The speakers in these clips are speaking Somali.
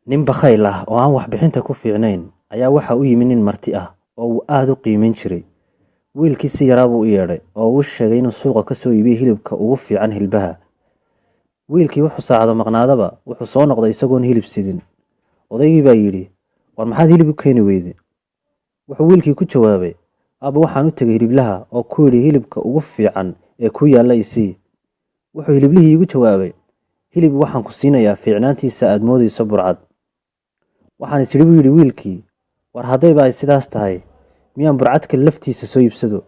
Nin bakhayl ah oo aan waxbixinta ku fiicnayn ayaa waxa u yimi nin marti ah oo uu aad u qiimayn jiray. Wiilkii si yaraa buu u yeedhay oo uu sheegay inuu suuqa ka soo iibiyey hilibka ugu fiican hilbaha. Wiilkii wuxuu saacado maqnaadaba wuxuu soo noqday isagoon hilib sidin. Odaygii baa yidhi, "War maxaad hilib u keeni weyde?" Wuxuu wiilkii ku jawaabay, "Aabba, waxaan u tegay hiliblaha oo ku yidhi hilibka ugu fiican ee kuu yaalla isii. Wuxuu hiliblihii iigu jawaabay, hilib waxaan ku siinayaa fiicnaantiisa aad moodayso burcad. Waxaan is idhi," buu yidhi wiilkii, "war haddayba ay sidaas tahay, miyaan burcadka laftiisa soo iibsado?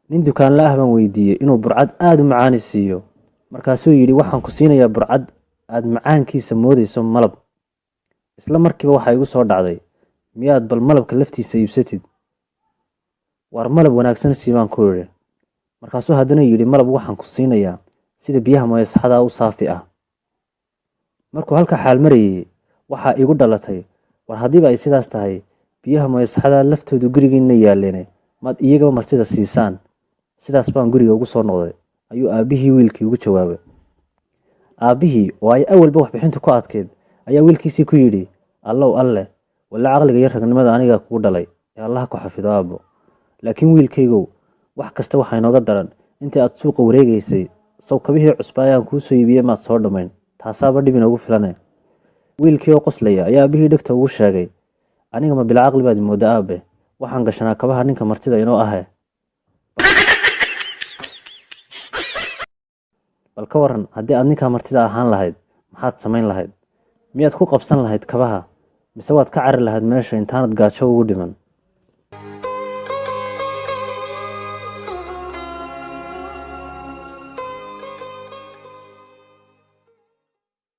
Nin dukaanla ah baan weydiiyey inuu burcad aad u macaani siiyo. Markaasuu yidhi, waxaan ku siinayaa burcad aad macaankiisa moodayso malab. Isla markiiba waxaa igu soo dhacday, miyaad bal malabka laftiisa iibsatid? Waar malab wanaagsan sii baan ku idhi. Markaasuu haddana yidhi, malab waxaan ku siinayaa sida biyaha mooyasaxada u saafi ah. Markuu halka xaal marayey, waxaa igu dhalatay, war haddiiba ay sidaas tahay, biyaha mooyasaxada laftoodu gurigiinna yaalleene, maad iyagaba martida siisaan? Sidaas baan guriga ugu soo noqday," ayuu aabbihii wiilkii ugu jawaabay. Aabbihii oo ay awalba waxbixintu ku adkeyd ayaa wiilkiisii ku yidhi, "Allow Alleh, walla caqliga iyo ragnimada aniga kugu dhalay ee Allaha ku xafido, aabbo. Laakiin wiilkaygow, wax kasta waxaa inooga daran, intii aad suuqa wareegaysay saw kabihii cusba ayaan kuu soo iibiyey maad soo dhammayn? Taasaaba dhib inoogu filane." Wiilkii oo qoslaya ayaa aabbihii dhegta ugu sheegay, "Aniga ma bila caqli baad moodda, aabe? Waxaan gashanaa kabaha ninka martida inoo ahe. Bal ka waran haddii aad ninkaa martida ahaan lahayd, maxaad samayn lahayd? Miyaad ku qabsan lahayd kabaha, mise waad ka cari lahayd meesha intaanad gaajo ugu dhiman?"